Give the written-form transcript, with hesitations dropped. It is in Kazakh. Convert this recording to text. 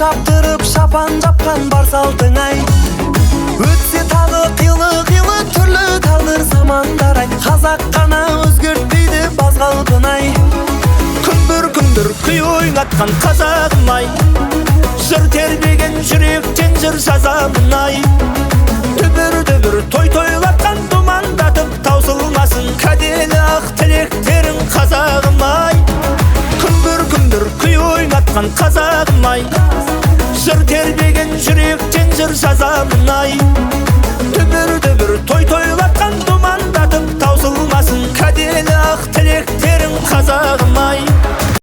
Шаптырып шапан жапқан бар салтың ай. Өтсе тағы қилы-қилы түрлі тағдыр замандар ай. Қазақ қана өзгертпейді баз қалпын ай. Күмбір-күмбір күй ойнатқан қазағым ай. Жыр тербеген жүректен жыр жазамын ай. Дүбір-дүбір той тойлатқан думандатып таусылмасын кәделі ақ тілектерің қазағым ай. Күмбір-күмбір күй ойнатқан қазағым ай. Жыр тербеген жүректен жыр жазамын ай. Дүбір-дүбір той тойлатқан думандатып таусылмасын кәделі ақ тілектерің қазағым.